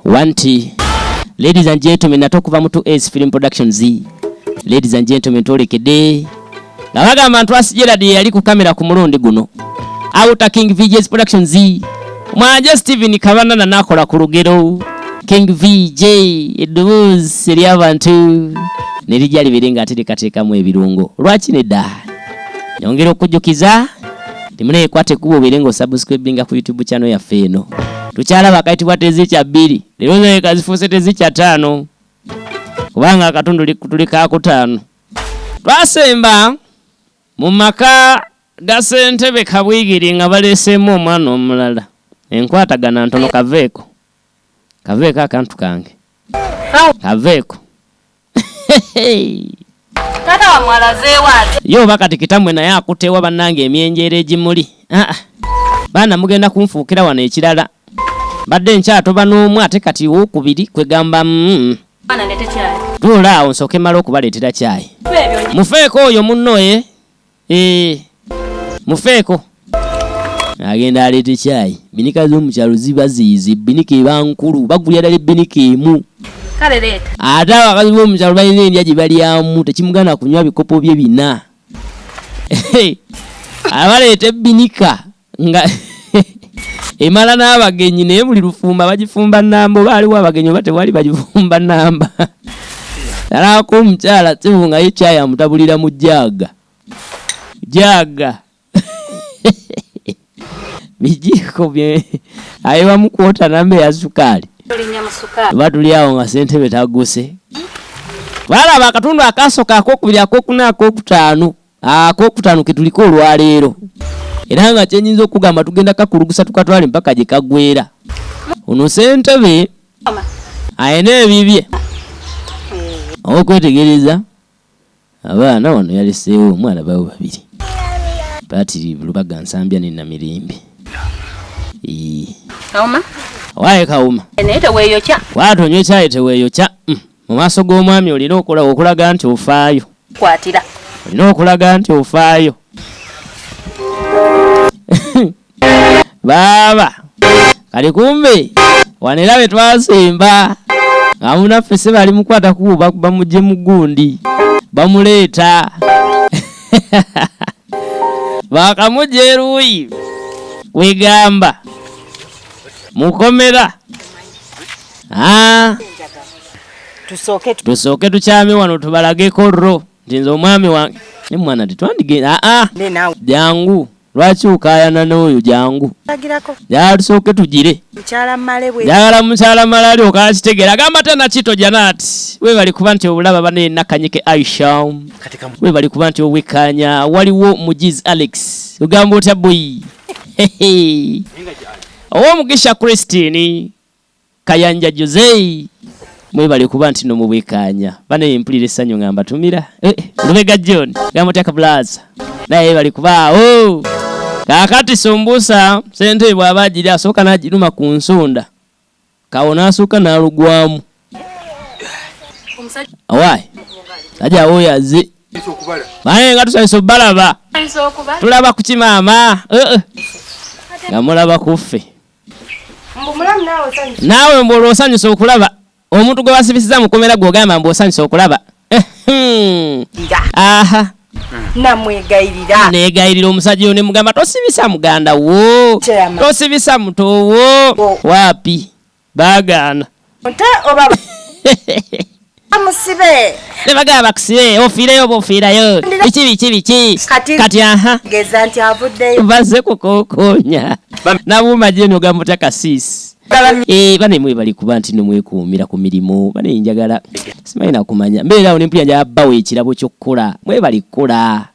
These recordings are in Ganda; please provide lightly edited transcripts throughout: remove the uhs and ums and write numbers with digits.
Wanti ladies and gentlemen, nate okuva mu 2S Film Productions. Ladies and gentlemen, twolekedde nga bagamba Ntwasi Gerard ye yali ku kamera ku mulundi guno. Outer King VJ's Productions. Mwanje Steven Kabanana n'akola ku lugero. King VJ eddoboozi ery'abantu ne lijja libeere ng'aterekateekamu ebirungo. Lwaki nedda? Nyongera okujjukiza timuneekwata ekkubo obeere ng'osubscribinga ku YouTube channel yaffe eno. Tukyalaba akayitibwa tezikya bbiri leero zaleka zifuuse tezikya ttaano kubanga akatundu tuli kakutaano. Twasemba mu maka ga ssentebe Kabwigiri nga baleeseemu omwana omulala. Enkwatagana ntono kaveeko. Kaveeko akantu kange. Kaveeko. Taata wamwe alazeewo ate. Ye oba kati kitamwe naye akutewa bannange emyenjeera egimuli. Ah, ah. Baana mugenda kunfuukira wano ekirala. Mbadde nkyatoba n'omu ate kati owokubiri kwegamba Tuula awo nsooke mmale okubaleetera caayi. Mufeeko oyo munno e eh, mufeeko. Agenda aleete caayi. Binika z'omu kyalo ziba ziizi, binika eba nkulu, bagulira ddala ebbinika emu. Kale leeta. Ate abakazi b'omu kyalo balina endya gye balyamu, tekimugaana kunywa bikopo bye bina. Abaleeta ebbinika nga emala n'abagenyi naye buli lufumba bagifumba namba oba aliwo abagenyi oba tewali bagifumba namba alako omukyala sibu nga ye kyayi amutabulira mu jaaga jaaga bijiiko bye ayiwamu kwota namba eya sukaali tuba tuli awo nga sentebe taguse balaba akatundu akasoka akokubiri akokuna akokutaano Akokutaano ketuliko olwaleero era nga kyenyinza okugamba tugenda kakulugusa tukatwale mpaka gye kagwera. Ono ssentebe alina ebibye okwetegereza abaana wano yaleseewo omu alabawo babiri Patiri Lubaga Nsambya ne Namirembe. Kawuma. Waaye Kawuma. Naye teweeyokya. Waata onywe kyayi teweeyokya. Mu maaso g'omwami olina okulaga nti ofaayo. Kwatira. Olina okulaga nti ofaayo. Baaba kali kumbe wano era be twasemba nga munaffe se bali mukwata kubo bamugye mu gundi bamuleeta bakamugya eruuyi kwegamba mukomera. Ah. Tusooke tukyame wano tubalageko ro nti nze omwami wange ne mwana tetwandigenda aa jangu lwaki okayana n'oyo jangu njagala tusooke tugire njagala mukyala male alyoka akitegera agamba tena kito janat webali kuba nti obulaba bane nakanyike aisha webali kuba nti owekanya waliwo mujiz alex ogamba otya boyi Owomugisha Christine Kayanja Jose mwebale kuba nti no mubwekaanya bane mpulira essanyu nga mbatumira eh, Lubega John gamutya kabulaza naye bali kubaawo kaakati sumbusa sente bw'aba agiri asooka n'agiruma ku nsonda kawo n'asooka n'alugwamu Owaaye sajja wuuyo azze naye nga tusanyusa obalaba tulaba ku kimaama eh, eh. nga mulaba ku ffe naawe mbu olwo osanyusa okulaba omuntu gwe basibisiza mukomera gwogamba mbu osanyusa okulaba eh, hmm. aha namwegayirira negayirira omusajja oyo nemugamba tosibisa muganda wo tosibisa mutowo oh. wapi Baagaana. Nte oba bamusibe. Ne bagamba bakusibe ofiireyo oba ofiirayo biki biki biki. Kati, kati aha. Geza nti avuddeyo. Bazze kukookonya. Nabuuma Jane ogamba otya kasiisi. Eh, bane mwebali kuba nti no mwekuumira ku mirimu bane njagala simanyi nakumanya mbeera awo ne mpulira njagala bawa ekirabo ky'okukola mwebali kukola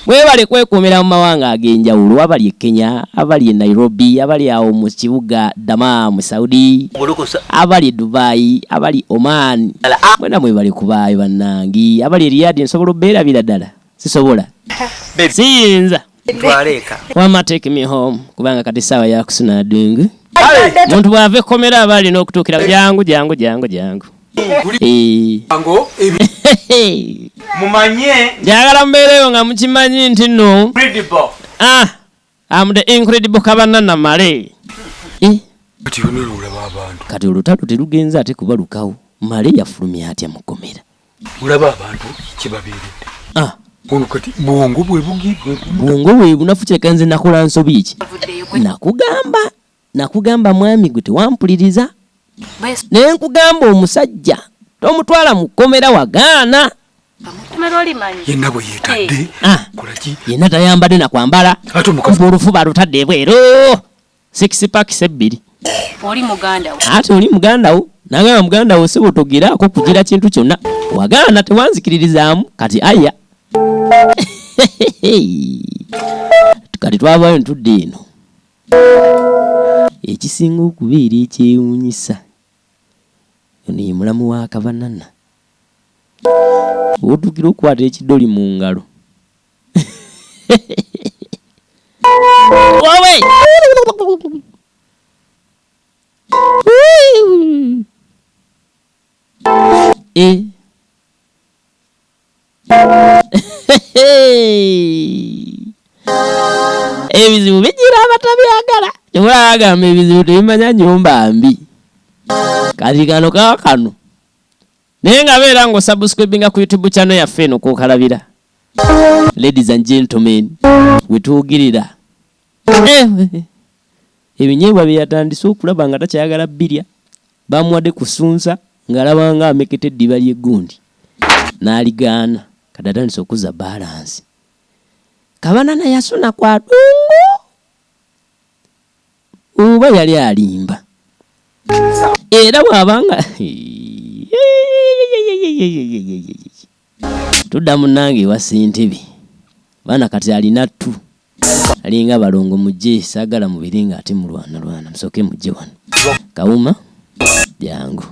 Mwebale kwekuumira mu mawanga ag'enjawulo abali e Kenya, abali e Nairobi, abali awo mu kibuga Dammam mu Saudi, abali e Dubai, abali Oman, mwena mwebale kubaayo bannange. Abali e Riyadh nsobola obeerabira ddala? Sisobola. Siyinza. Wamma take me home kubanga kati ssaawa ya kusuna ddungu. Omuntu bw'ava ekkomera aba alina okutuukira jangu jangu jangu jangu. Eh. Mumanye njagala mubeereyo nga mukimanyi nti no ah, am the incredible kabana namale eh. Kati yona olaba abantu. Kati olutalo terugenze ate kubalukawo. Male yafulumya atya mu kkomera? Olaba abantu kyebabeeredde. Ah. Ono kati bwongo bwe bugi bwongo bwe bunafu kireka nze nakola nsobi ki? Nakugamba, nakugamba mwami gwe tewampuliriza. Ne nkugamba omusajja tomutwala mu kkomera wagaana. Yenna bwe yeetadde. Ah. Kola ki? Yenna tayambadde na kwambala. Ate omukazi olufu balutadde ebweru. Six packs ebbiri. Oli muganda wo. Ate oli muganda wo. Nagamba muganda wo sebo togeraako kugira kintu kyonna. Wagaana tewanzikiririzaamu kati aya. Kati twavaayo ntudde eno. Ekisinga okubeera ekyewuunyisa ono ye mulamu wa Kabanana. Otuukira okukwata ekidoli mu ngalo. Wowe! E. Ebizibu bijjira abatabyagala. Kyobula agamba ebizibu tebimanya nnyumba mbi. Kati kano kaakano. Naye nga beera ng'osubscribinga ku YouTube channel yaffe eno kw'okalabira. Ladies and gentlemen, we tuwugirira. Ebinyeebwa bye yatandise okulaba nga takyayagala birya, bamuwadde kusunsa ng'alaba nga ameketa eddiba ly'eggundi n'aligaana. Kati atandise okuzza balance. Kabanana yasuna kwa ddungu oba yali alimba. Era bw'abanga tudda munnange ewa ssentebe. Baana kati alina ttu. Alinga balongo mujje, saagala mubiri ng'ate mulwanalwana. Musooke mujje wano. Kawuma jangu.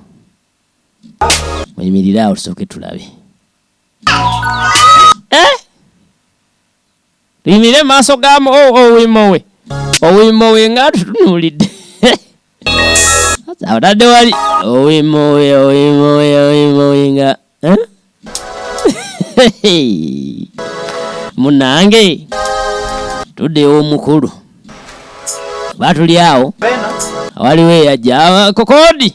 Muyimirire awo tusooke tulabe. Tuyimirire mu maaso ga Owimowe. Owimowe nga atutunuulidde. Atadde wali Owimowe, Owimowe, Owimowe nga, Munnange tudde ew'omukulu. Batuli awo. Waliwo eyajja kokoodi.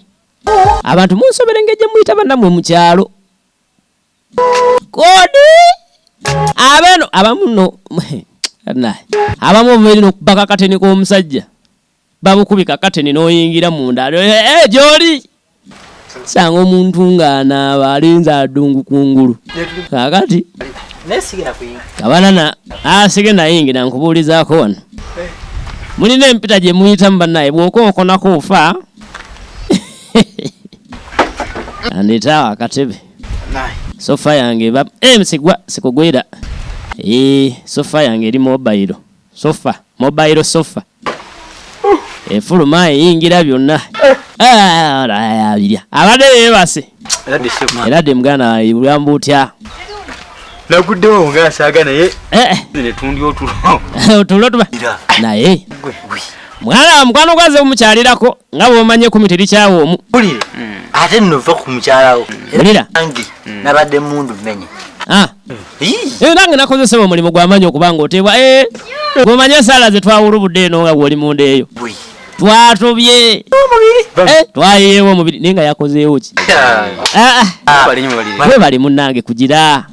Abantu munsobere engeri gye muyita bannammwe mu kyalo. Koodi! Abeno abamu nno, abamu ova eri n'okuba kakateni k'omusajja. Babukubika kateni n'oyingira munda. Gy'oli! Sanga omuntu ng'anaaba alinze adungu kungulu. Kaakati Kabanana asigenda ayingira nkubuulizaako wano. Mulina empita gye muyitamu bannaye bw'okonkonako ofa. Andeeta awo akatebe. Sofa yange eba, sigwa, sikugwira. Sofa yange eri mobile. Sofa, mobile sofa. Efuluma eyingira byonna. Abirya. Abadde yeebase. Era dde muganda wange bwamba otya? Naguddewo nga nsaaga naye ne tundi otulo. Otulo tuba. Naye. Mwana wa mukwano gwaze omukyalirako nga bw'omanye ekkumi terikyawa omu. Mpulire. Ate nno vva ku mukyala wo. Wulira. Nange nabadde mmundu mmenye. Nange nakozesebwa omulimu gw'amaanyi okuba ng'oteebwa. Bw'omanye essaala ze twawulubudde eno nga bw'oli munda eyo. Twatobye. Twayiyeewo omubiri naye nga yakozeewo ki? Mwebale munnange kugira.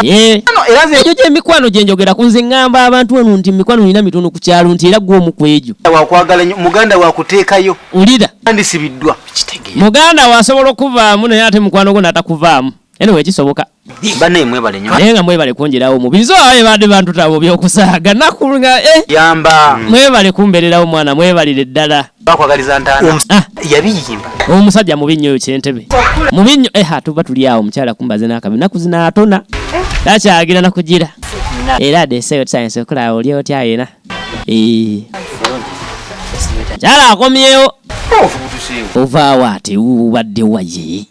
Egyo gy'emikwano gye njogera ku nze ŋŋamba abantu wano nti emikwano nina mitono ku kyalo nti era ggwe omu ku egyo. Wakwagala nnyo, muganda wakuteekayo. Wulira. Andisibiddwa. Kitegeera. Muganda wo asobola okuvaamu naye ate mukwano gwo n'atakuvaamu. Anyway, kisoboka. Bannaye mwebale nnyo. Naye nga mwebale kwongeraawo omubiri. So abaye badde bantutabo by'okusaaga. Naku nga, Yamba. Mwebale kumbeererawo mwana, mwebalire ddala. Bakwagaliza ntaana. Yabiyimba. Omusajja mubi nnyo oyo Kyentebe. Mubi nnyo. Tuba tuli awo omukyala kumbaze n'akabi. Naku zino atona. Takyagira na kugira. Era adeeseeyo tusaanise okulaba oli otya yena. Mukyala akomyewo. Ovaawo ate ubadde wa ye.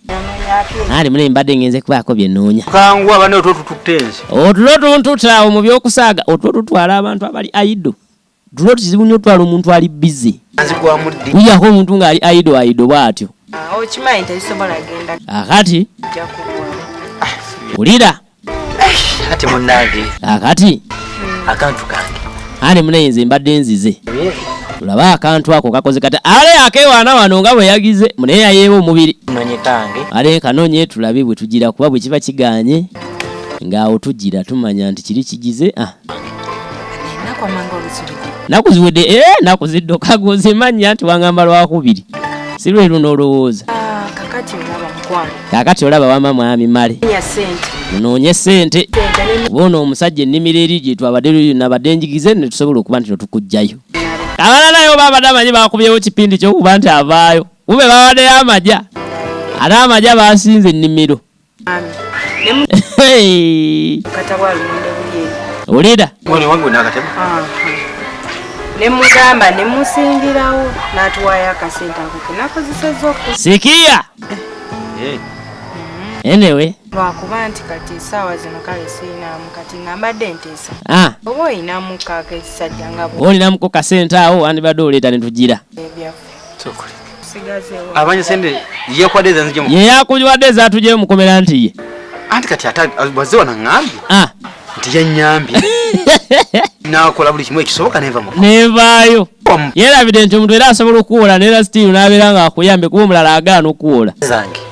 Ali mule mbadde ngenze kubaako bye nnoonya. Kangu abane otulo tututte nze. Otulo tuntutte awo mu by'okusaaga, otulo tutwala abantu abali idle. Tulo kizibu nnyo otwala omuntu ali busy. Nzigwamu ddi? Kuyako omuntu ng'ali idle idle bw'atyo. Okimanyi tekisobola genda. Akati. Ojja kugwa. Wulira. Ate munnange. Akati. Akantu kange. Ani munenze mbadde nzize. Tulabe akantu ako kakoze kata. Ale akewaana wano nga bwe yagize naye yayeewa omubiri. Ale kanonye tulabe bwe tugira kuba bwe kiba kiganye ng'awo tugira tumanya nti kiri kigize. Ah. Naku ziwedde naku ziddoka gozimanya nti wangamba lwakubiri. Si lwe luno olowooza. Kakati olaba wama mwami Male. Munoonye ssente. Bona omusajja ennimiro eri gye twabadde nabadde njigize ne tusobola okuba nti tukujjayo. Abalala nayo babadde amanyi bakubyewo kipindi ky'okuba nti avaayo. Kumbe babaddeyo amagya. Ate amagya basinze ennimiro. Olida. Ne mugamba ne musingirawo n'atuwaayo akasente ako ke nakozesezza oku. Sikia. Anyway. Lwakuba nti kati essaawa zino kale siinaamu kati nga mbadde nteesa. Oba olinamu kakesajja nga bwo. Olinamuko kasente awo wandibadde oleeta ne tugira. Ebyaffe. Abanye sente yekwadde zanzije mu. Ye yakuwadde ezatugye mukomera nti ye. Anti kati ate bazze wanaŋŋambye. Nti yannyambye. Nakola buli kimu ekisoboka nenva mu. Nevaayo. Yeerabidde nti omuntu era asobola okuwola n'era still n'abeera ng'akuyambye kuba omulala agaana okuwola.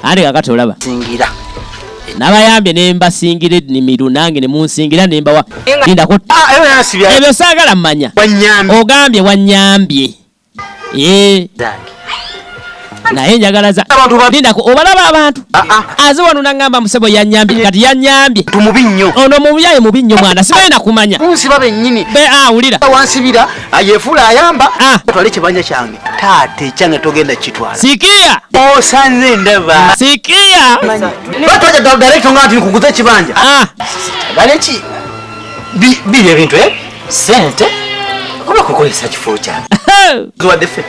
Anti kakati olaba. Singira. Nabayambye ne mbasingira ennimiro nange ne munsingira ne mbawa. Lindako. Ebyo saagala mmanya. Ogambye wannyambye. Naye njagala za lindako obalaba abantu. Aze wano n'angamba musebo yannyambye kati yannyambye. Mubi nnyo. Ono mubi mubi nnyo mwana sibalina kumanya. Kunsiba bennyini. Be awulira. Wansibira ayefuula ayamba. Twale ekibanja kyange. Taata ekyange togenda kitwala. Sikia. Osanze ndaba. Sikia. Batwaja director nga nti nkuguza ekibanja. Gale ki? Biri ebintu Sente. Oba kukozesa kifo kyange. Ziwadde ffe.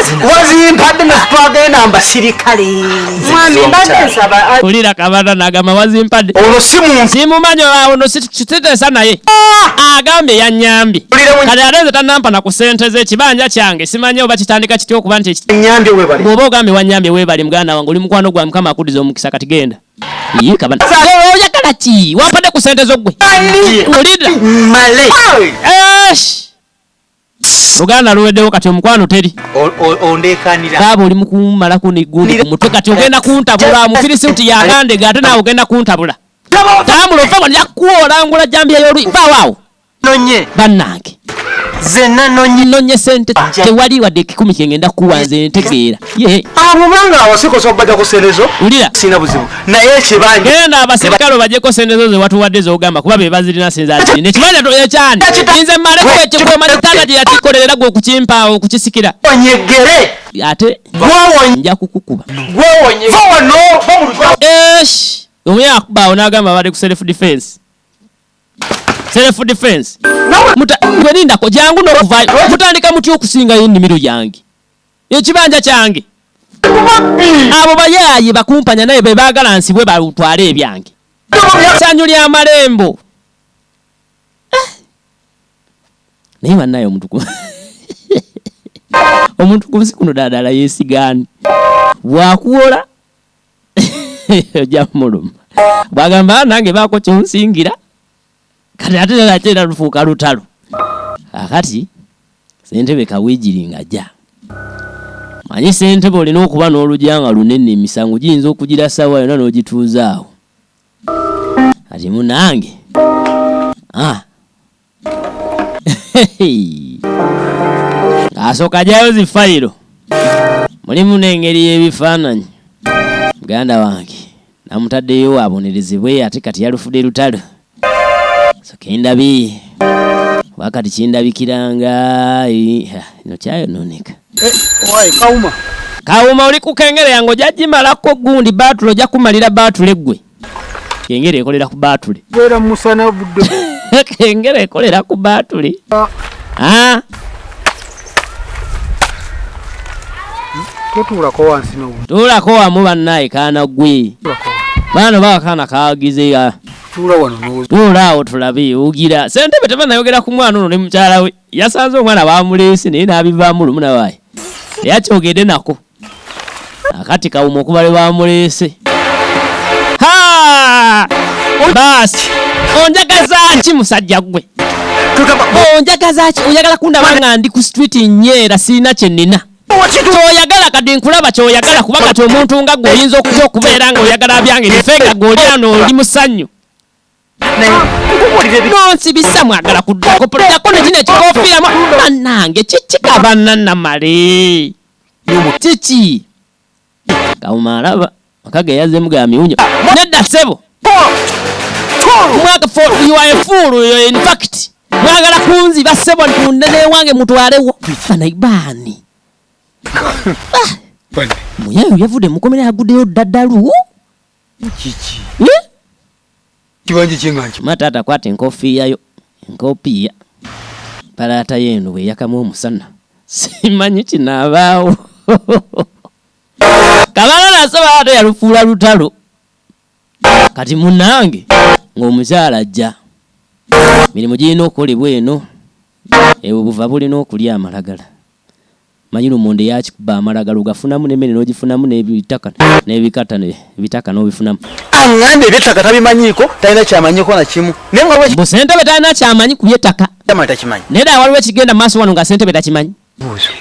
Wazimpadde ne twagenda mbasirikale. Mwami mbadde nsaba. Kulira kabanda n'agamba wazimpadde. Ono si muntu. Simumanyi ono siteesa naye. Agambye yannyambye. Kati ate nze tannampa na ku ssente z'ekibanja kyange simanyi oba kitandika kitya okuba nti Nnyambye weebale. Bw'oba ogambye wannyambye weebale muganda wange oli mukwano gwa Mukama akuddiza omukisa kati genda. Ye kabanda. Oyagala ki? Wampadde ku ssente zo ggwe. Olira. Male. Esh. Luganda luweddewo kati omukwano teri. Ondeekanira. Baaba oli mukumalako n'eggundi ku mutwe kati ogenda kuntabula Omufirisuuti yakandega ate naawe ogenda kuntabula. Tambula ova wano yakuwoolangula jjambiya y'oluyi. Vaawo awo. Nonye. Bannange. Zenna nonye. Nonye ssente tewali wadde ekikumi kye ngenda kukuwa nze ntegeera. Ye. Abo banga abasirikale obajja ku ssente zo. Wulira. Sirina buzibu. Naye ekibanja. Genda abasirikale obajjeko ssente zo ze watuwadde z'ogamba kuba be bazirina sinza azirina. Ekibanja ekyani. Nze mmaleko ekikuuma taata gye yakikolerera gwe okukimpa okukisikira. Onyegere. Ate Gwewonye. nja kukukuba. Gwewonye. Va wano, va mu lutalo. Esh. Omu yakuba awo n'agamba abadde ku self defense. Self defense. Gwe lindako jangu n'okuvaayo. Mutandika mutya okusingayo ennimiro yange. Ekibanja kyange. Abo bayaaye bakumpanya naye be baagala nsibwe batwale ebyange. Ssanyu ly'amalembo. Naye bannaye omuntu ku omuntu ku nsi kuno ddala yeesigaani. Bw'akuwola ojja muluma. Bw'agamba nange baako ky'onsingira kati ate ate era lufuuka lutalo. Kaakati ssentebe Kawiijiri ng'ajja. Manyi ssentebe olina okuba n'olugya nga lunene emisango giyinza okugira ssaawa yonna n'ogituuza awo. Kati munnange. Asooka ajjayo zi fayiro. Mulimu n'engeri y'ebifaananyi. Muganda wange namutaddeyo abonerezebwe ate kati yalufudde lutalo. So kendabi wakati kindabikiranga ino kyayonooneka. Owaye Kawuma. Kawuma oli ku kengere yange ojja gimalako gundi baatule ojja kumalira baatule ggwe. Kengere ekolera ku baatule. Beera mu musana budde. Kengere ekolera ku baatule. Totuulako wansi n'obu. Tuulako wamu bannaye kaana ggwe. Baano baakaana kagize. Tuula wano n'ozi. Tuula awo tulabe ogira. Ssentebe tebannayogera ku mwana ono ne mukyala we. Yasanze omwana bamuleese naye n'abivaamu lumu nawaye. Teyakyogedde nako. Akati Kawuma okuva lwe bamuleese. Ha! Baasi! Onjagaza ki musajja ggwe? Onjagaza ki? Oyagala kundaba nga ndi ku street nyeera, sirina kye nnina. Kyoyagala kati nkulaba kyoyagala, kuba kati omuntu nga gwe oyinza okutya okubeera nga oyagala byange bife nga gwe oli ano oli musanyu. Nonsibisa mwagala kuddako dako ne kino ekikofiira bannange kiki kabana namale kiki kawuma alaba maka ge yazemu ga miwunyo. Nedda ssebo, mwaka for you are a fool in fact mwagala kunziba ssebo, ntunde newange mutwalewo bana baani. Muyayo yavudde mukomera yaguddeyo ddaddalu. Kiki? Eh? Kibanja kyenganki. Ma taata kwata enkofiira yo, enkopiya palaata yeeno bweyakamu omusana simanyi kinaabaawo. Kabala nasobola ate yalufuula lutalo. Kati munnange ng'omukyala ajja, mirimu girina okukolebwa eno, ebwo buva bulina okulya amalagala. Manyi lumonde yakikuba amalagala ogafunamu n'emmere n'ogifunamu n'ebitaka n'ebikata ebitaka n'obifunamu. Aŋŋambye ebyettaka tabimanyiiko, talina kyamanyiiko na kimu, naye nga mbu ssentebe talina kyamanyi ku by'ettaka. Kyama takimanyi. Naye ddala waliwo ekigenda mu maaso wano nga ssentebe takimanyi.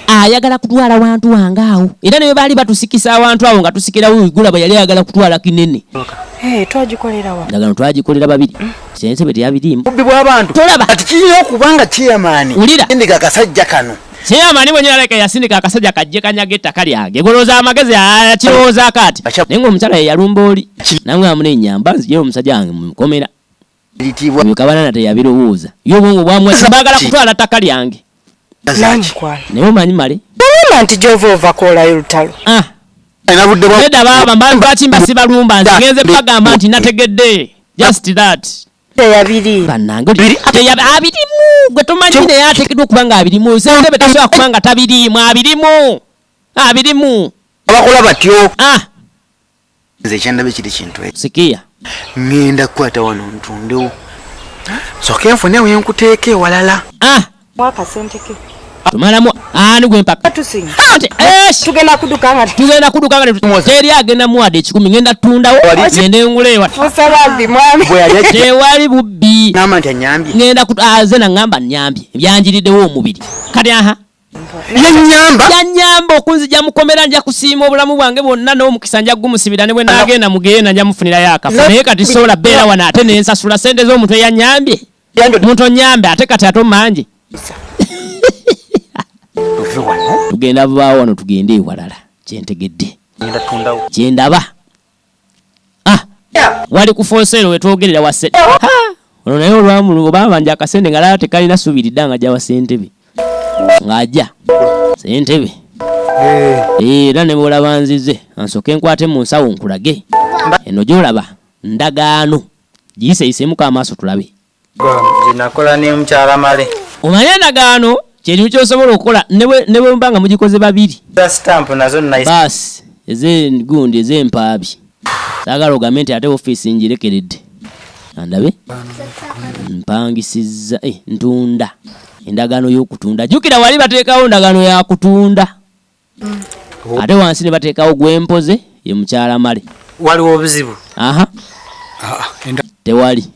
Ayagala kutwala wantu wange awo, era ne bwe baali batusikisa awantu awo nga tusikirawo igula bwe yali ayagala kutwala kinene. Eh, twagikolera wa? Ndagano twagikolera babiri, ssentebe teyabiriimu. Bubbi bw'abantu. Tolaba. Kati kirina okuba nga chairman Wulira. sindika akasajja kano. Chairman mwenyewe alabika yasindika akasajja kajje kanyaga ettaka lyange. Golowooza amagezi akirowoozaako ati. Naye ng'omukyala ye yalumba oli. Namwe amune ennyamba nzigyeyo omusajja wange mukomera. Ebyo Kabanana teyabirowooza. Ye obwongo bwamuwa baagala kutwala ttaka lyange. Naye omanyi male. Togamba nti gy'ova ova koolayo lutalo. Ah. Nedda baaba, mba lwaki mba sibalumba nze ngenze bagamba nti nategedde. Just that. Teyabiri. Bannange abirimu gwe tomanyi naye ateekeddwa okuba nga abirimu. Ssentebe tasobola kuba nga tabiriimu, abirimu. Abirimu. Abakola batyo. Ah. Nze ekyandabye kiri kintu ekyo. Sikia. Ŋŋenda kukwata wano ntundewo. Sooka nfune we nkuteeka ewalala. Ah. Akasente ke. Tumalamu ani gwe mpaka. Tusinga. Ate, esh! Tugenda kuduka nga tugenda kuduka nga teri agenda muwadde 100, ngenda tundawo ngende ngule ewa. Fusa babbi mwami. Tewali bubbi. Ngamba nti anyambye. Ngenda ku aze na ngamba nyambye. Byanjiridewo omubiri. Kati aha. Yanyamba. Yanyamba okunzija mukomera, nja kusiima obulamu bwange bwonna n'omukisa nja gumusibira ne bwe naagenda mugenda nja mufunirayo akafo. Naye kati sobola beera wano ate ne nsasula ssente z'omuntu eyanyambye. Omuntu onyambe ate kati ate omanje. Tugenda vaawo wano tugende ewalala kyentegedde. Kyendaba. Ah, wali ku fonsero wetwogerera wa se. Ha! Ono naye olwamulu obabanja akasente nga laba tekalina ssuubi lidda nga ajja wa ssentebe. Ng'ajja ssentebe. Era ne bw'olaba nzize ansooke nkwate mu nsawo nkulage. Eno gy'olaba ndagaano. Giyiseeyiseemuko amaaso tulabe. Gye nakola ne mukyala Male. Omanye endagaano kye ky'osobola okukola ne bwe muba nga mugikoze babiri. Za sitampu nazo nayise. Baasi ez'egundi ez'empaabi. Saagala ogambe nti ate ofiisi ngirekeredde. Andabe mpangisizza, ntunda endagaano y'okutunda. Jjukira wali bateekawo ndagaano ya kutunda. Ate wansi ne bateekawo gwempoze ye mukyala Male. Waliwo obuzibu? Aha. Tewali.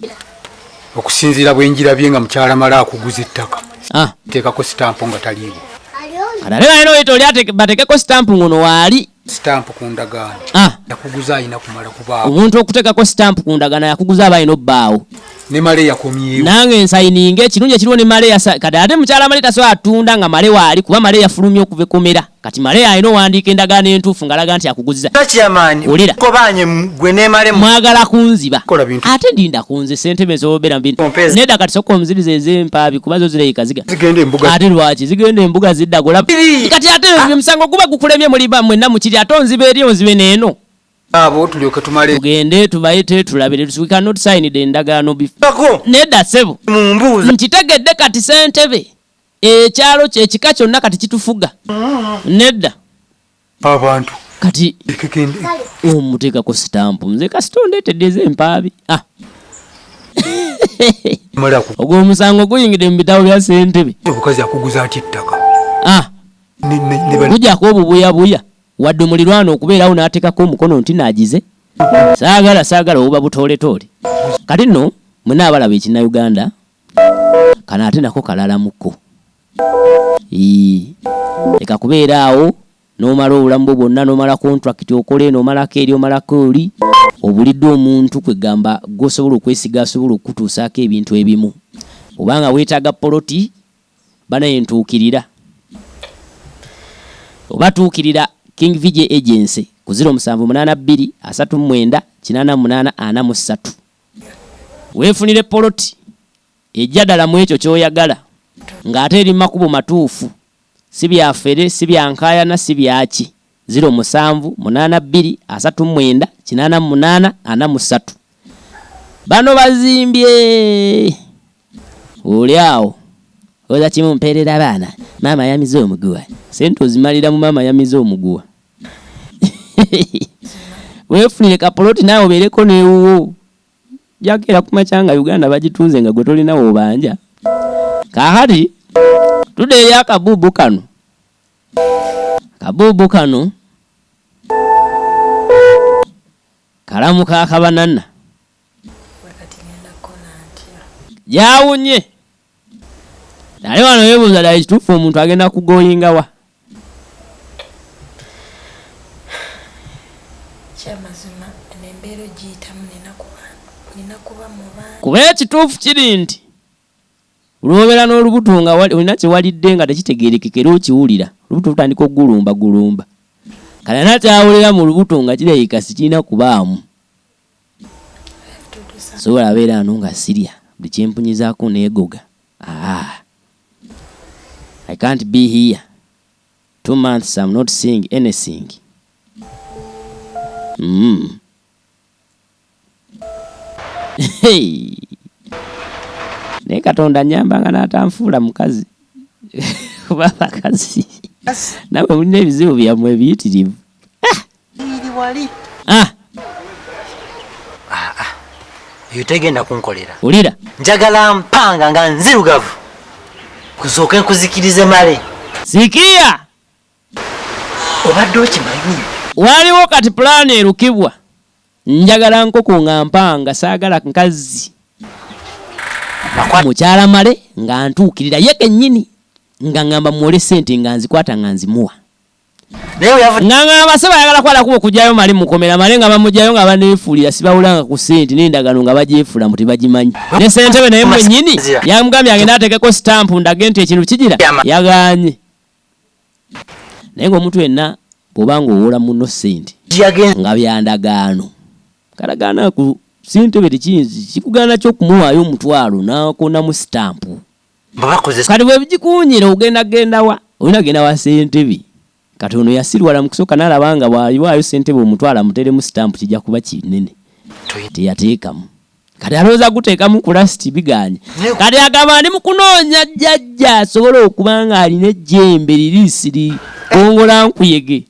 Okusinziira bwe njirabye nga mukyala Male akuguza ettaka. Ah. Teekako sitampu nga taliiwo. Kati ate balina oyita oli bateekeko sitampu ng'ono waali. Sitampu ku ndagaano. Ah. Yakuguza alina kumala kubaawo. Omuntu okuteekako sitampu ku ndagaano yakuguza aba alina obbaawo. Ne Male yakomyewo. Nange nsayininge ekirungi ekiriwo ne Male yasa kati ate mukyala Male tasobola atunda nga Male waali kuba Male yafulumye okuva ekomera. Kati Male alina owandiika endagaano entuufu ng'alaga nti akuguzza. Chairman, Wulira. Kobanye gwe ne Male mwagala kunziba. Kola bintu. Ate ndinda kunze ssentebe nsobola mu bintu. Kompeza. Nedda kati sooka omuzirize ez'empaabi kuba zo zirabika ziga. Zigenda embuga. Ate lwaki zigenda embuga ziddagola? Biri. Kati ate omusango guba gukulemye muli ba mwenna mukiri ate onziba eri onzibe n'eno. Abo tulyoke tumale. Tugende tubayite tulabire. We cannot sign the ndagaano before. Bako. Nedda ssebo. Mumbuuza. Nkitegedde kati ssentebe. Ekyalo kye ekika kyonna kati kitufuga. Nedda. Abantu. Kati Ekekende. omuteekako sitampu. Nze kasita ondeetedde ez'empaabi. Ah. Mala ku. Ogwo omusango guyingidde mu bitabo bya ssentebe. Omukazi akuguza atya ettaka? Ah. Ne bano. Gujjako obubuyabuya. Wadde omulirwano okubeerawo n'ateekako omukono nti naagize. Saagala, saagala obuba butooletoole. Kati nno mwenna abalaba ekinnayuganda. Kano ate nako kalalamuko. Leka kubeera awo n'omala obulamu bwo bwonna, n'omala contract okola eno, omalako eri, omalako oli, obulidde omuntu kwegamba gw'osobola okwesiga asobola okukutuusaako ebintu ebimu. Obanga weetaaga poloti, banaye ntuukirira. Oba tuukirira King VJ Agency ku 0782 39 88 43. Weefunire poloti ejja ddala mu ekyo ky'oyagala ng'ate eri mu makubo matuufu, si bya ffere, si bya nkaayana, si byaki. 0782 39 88 43. Bano bazimbye oli awo oza kimu mpeerera abaana, maama yamize omuguwa. Sente ozimalira mu maama yamize omuguwa. Weefunire kapoloti naawe obeereko n'ewuwo. Jakeera ku makya nga Uganda bagitunze nga gwe tolina w'obanja. Kaakati tudde eri akabuubu kano. Akabuubu kano kalamu ka kabanana. Gyawunye. Naye wano yeebuuza ddala ekituufu omuntu agenda kugoyinga wa? Kuba ekituufu kiri nti lw'obeera n'olubuto nga olina kye walidde nga tekitegeerekeka era okiwulira, olubuto lutandika okugulumbagulumba. Kale alina ky'awulira mu lubuto nga kirabika sikirina kubaamu. Sobola beera wano nga sirya, buli kye mpunyizaako neegoga. Aah. I can't be here. 2 months I'm not seeing anything. Hey. Naye Katonda annyamba nga n'atanfuula mukazi. Kuba abakazi namwe mulina ebizibu byammwe ebiyitirivu. Ah! Ah, ah. Eyo tegenda kunkolera. Wulira. Njagala mpanga nga nzirugavu. Kusooke nkuzikirize male. Sikia! Obadde okimanyi? Waliwo kati pulaani erukibwa. Njagala nkoko nga mpanga, saagala nkazzi. Mukyala Male nga ntuukirira ye kennyini nga ngamba muwole ssente nga nzikwata nga nzimuwa. Nga ngamba ssebo ayagala kwala kubo kugyayo Male mukomera Male nga bamugyayo nga baneefuulira sibawulanga ku ssente n'endagaano nga bagyefuula mbu tebagimanyi. Ne ssentebe naye mwennyini yamugambye agende ateekeko sitampu ndage nti ekintu kigira yagaanye. Naye ng'omuntu yenna bw'oba ng'owola munno ssente nga bya ndagaano, kalagaano ako ssentebe tekiyinza kikugaana ki okumuwaayo omutwalo n'akonamu sitampu? Kati bwe gikuwunyira ogenda genda wa? Olina genda wa ssentebe. Kati ono yasiriwala mu kusooka n'alaba nga bw'aliwaayo ssentebe omutwalo amuteeremu sitampu kijja kuba kinene. Teyateekamu. Kati alowooza guteekamu ku lasiti bigaanye. Kati agamba ndi mu kunoonya jjajja asobole okuba ng'alina ejjembe liriisi ligongola nkuyege.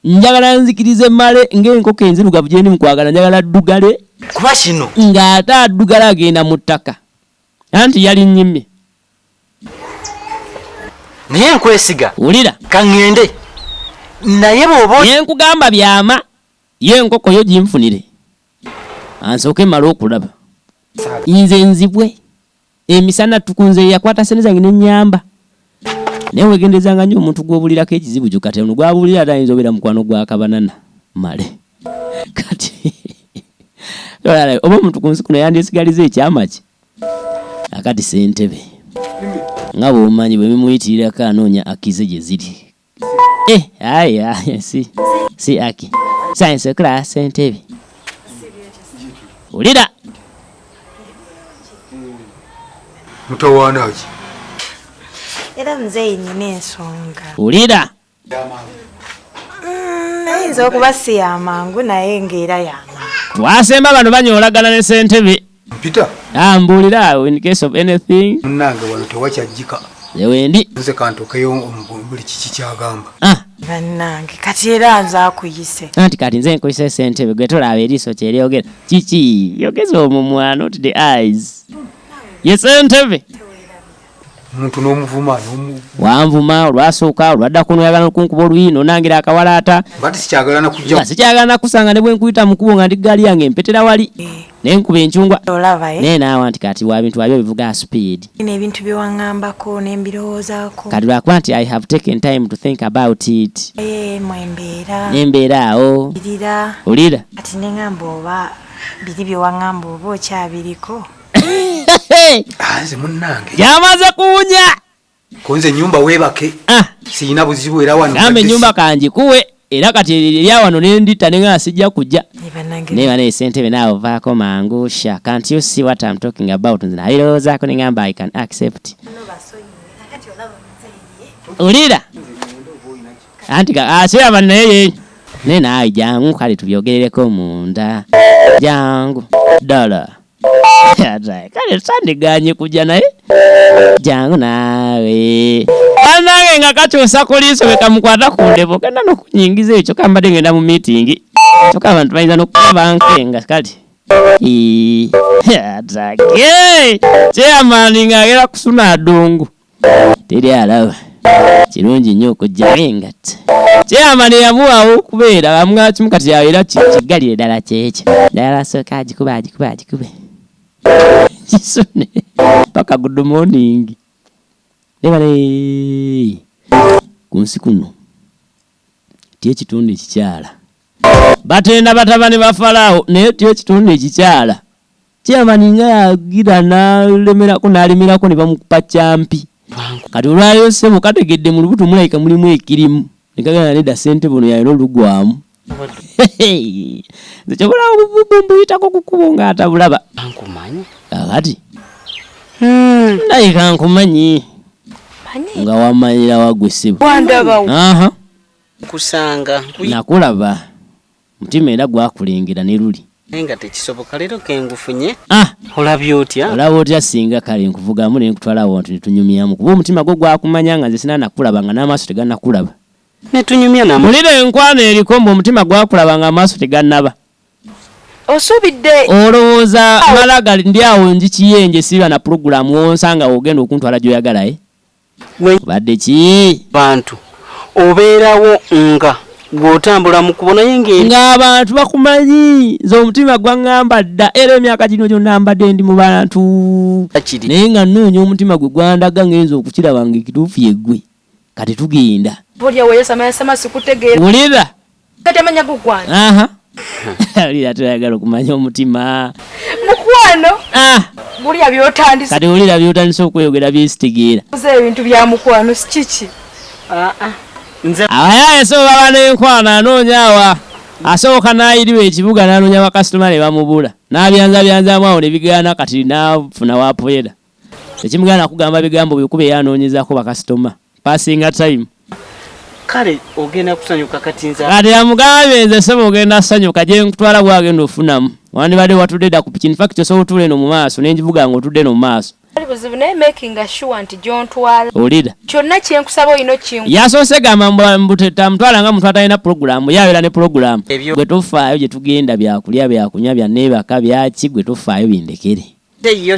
Njagala nzikirize mmale ng'enkoko enzirugavu gye ndi mu kwagala njagala addugale. Kuba kino. Ng'ate addugala agenda mu ttaka. Anti yalinnyimye. Naye nkwesiga. Wulira. Ka ŋŋende. Naye bw'oba. Bye nkugamba byama. Yo enkoko yo ginfunire. Ansooke mmale okulaba. Nze nzibwe. Emisana ttuku nze yakwata ssente zange ne nnyamba. Naye wegenderezanga nnyo omuntu gw'obuulirako ekizibu kyo kati ono gw'abuulira ate ayinza obeera mukwano gwa kabanana male. Kati oba omuntu ku nsi kuno yandyesigaliza ekyama kye. Akati ssentebe nga bw'omanyi bwe bimuyitirirako anoonya akize gye ziri. Eh, ayi ayi si si aki. Science okula ssentebe. Wulira. Mutawaana ki? Era muzeeyi nina ensonga. Wulira. Eyinza okuba si ya mangu naye ng'era ya mangu. Twasemba bano banyoolagana ne ssentebe. Peter. Ah, mbuulira in case of anything. Munnange wano tewakyajjika. Nze wendi. Nze kantuukeyo buli kiki ky'agamba. Ah. Bannange kati era nze akuyise. Anti kati nze nkuyise ssentebe gwe tolaba eriiso kye lyogera. Kiki? Yogeza omumwa not the eyes. Ye ssentebe. Omuntu n'omuvuma wanvuma olwasooka olwaddako n'oyagala n'okunkuba oluyi n'onangira akawalaata. Mbadde sikyagala na kujja. Nga sikyagala na kusanga ne bwe nkuyita mu kkubo nga ndi ggaali yange empetera wali. Naye nkuba encungwa. Olaba, eh? Naye naawe anti kati wa bintu wabyo bivuga speed. Bino ebintu bye waŋŋambako ne mbirowoozaako. Kati lwakuba nti I have taken time to think about it. Naye mwe mbeera. Ne mbeera awo. Wulira. Wulira. Kati ne ŋŋamba oba biri bye waŋŋamba oba okyabiriko. Ah, nze munnange. Yamaze kuwunya. Konze ennyumba weebake. Ah. Sirina buzibu era wano. Gamba ennyumba kanjikuwe era kati erya wano ne ndita ne nga sijja kujja. Naye banaye ssentebe naawe ovaako mangu sha can't you see what I'm talking about nze nabirowoozaako ne ngamba I can accept. Wulira anti asiraba naye ye naye naawe jangu kale tubyogerereko munda jangu ddala. Kale sandiganye kujja naye jangu naawe bannange nga kakyusa ku liiso bwe kamukwata ku ndevu ogenda n'okunyingiza ekyo kambadde ngenda mu miitingi kyokka abantu bayinza n'okuba bankenga kale atake chairman ng'agenda kusuna adungu teri alaba kirungi nnyo okujjayo engatta chairman yamuwawo okubeera bamwakimu kati era kiggalire ddala kyekyo ddala asooka agikube agikube agikube kisune paka good morning nebale ku nsi kuno ti ekitundu ekikyala batenda batabani ba Falaawo naye ti ekitundu ekikyala chairman nga yagira n'alemerako n'alemerako ne bamukupa kyampi kati olwaleero ssebo kategedde mu lubuto mulabika mulimu ekirimu ne kagamba nedda ssentebe ono yalina olugwamu nze kyobola mbuyitako ku kkubo ng'atabulaba kakati ndabika nkumanyi nga wamanyira wagwe ssebo kusanga nakulaba mutima era gwakulengera ne luli naye nga tekisoboka leero kengufunye. Ah! Olabye otya? Olaba otya singa kale nkuvugamu ne nkutwala awo nti ne tunyumyamu kuba omutima gwo gwakumanya nga nze sinanakulaba nga n'amaaso tegannakulaba. Ne tunyumya namu. Wulira enkwano eriko mbu omutima gwakulaba nga amaaso tegannaba. Osuubidde. Olowooza mala gali ndi awo njikiyenje siba na pulogulaamu wonsanga w'ogenda okuntwala gy'oyagala eh? Obadde ki? Bantu obeerawo nga gw'otambula mu kkubo naye ng'eri. Ng'abantu bakumanyi nze omutima gwaŋŋamba dda era emyaka gino gyonna mbadde ndi mu bantu naye nga nnoonya omutima gwe gwandaga ngenze okukiraba ng'ekituufu ye ggwe kati tugenda. Wulira. Kati amanya go gwani? Aha. Wulira toyagala okumanya omutima. Mukwano. Ah. Wulira by'otandise. Kati wulira by'otandise okweyogera byesitegeera. Nze ebintu bya mukwano si kiki? Ah ah. Nze Abayaye so baba n'enkwano anoonya awa. Asooka n'ayiriwa ekibuga n'anoonya bakasitoma ne bamubula. N'abyanzabyanzaamu awo ne bigaana kati n'afuna w'apoyera. Tekimugaana kugamba bigambo bye kuba ye anoonyezaako bakasitoma. Passinga time. Kale ogenda kusanyuka kati nze. Kati amugambye nze ssebo ogenda sanyuka gye nkutwala bwagenda ofunamu. Wandibadde watudde dda ku piki in fact osobola otuula eno mu maaso ne ngivuga ng'otudde eno mu maaso. Tewali buzibu naye makinga sure nti gy'ontwala. Owulira? Kyonna kye nkusaba olina okinkola. Yasoose gamba mbu tamutwala nga muntu atalina pulogulaamu ye abeera ne pulogulaamu. Gwe tofaayo gye tugenda byakulya byakunywa bya neebaka byaki gwe tofaayo bindekere.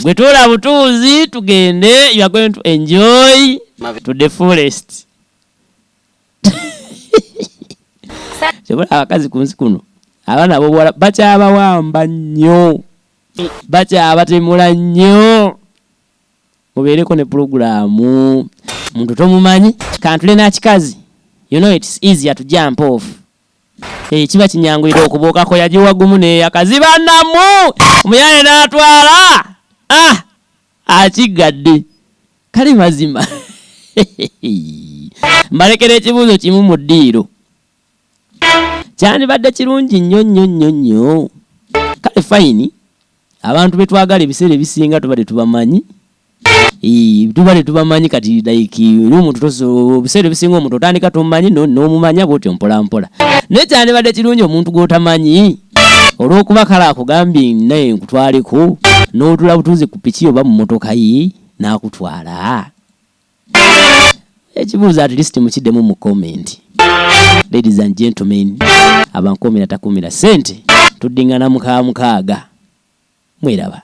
Gwe tuula butuuzi tugende you are going to enjoy to the fullest. Kyobula abakazi ku nsi kuno abaana ab'obuwala bakyabawamba nnyo bakyabatemula nnyo mubeereko ne pulogulaamu muntu tomumanyi kantule nakikazi you know it's easier to jump off Eh, kiba kinyanguyira okubuukako yagiwa gumu neyakaziba namu omuyaye n'atwala ah akiggadde kale mazima mbalekera ekibuuzo kimu mu ddiiro kyandibadde kirungi nnyo nnyo nnyo nnyo kale fayini abantu betwagala ebiseera ebisinga tuba tetubamanyi tuba tetubamanyi kati like omuntu ebiseera ebisinga omuntu otandika tomumanyi n'omumanya bwotyo mpola mpola naye kyandibadde kirungi omuntu gw'otamanyi olw'okuba kale akugambye naye nkutwaleko n'otula butuuzi ku piki oba mu mmotoka ye n'akutwala ekibuuzo at least mukiddemu mu comment ladies and gentlemen abankuumira takuumira ssente tuddingana mukaaga mukaaga mweraba.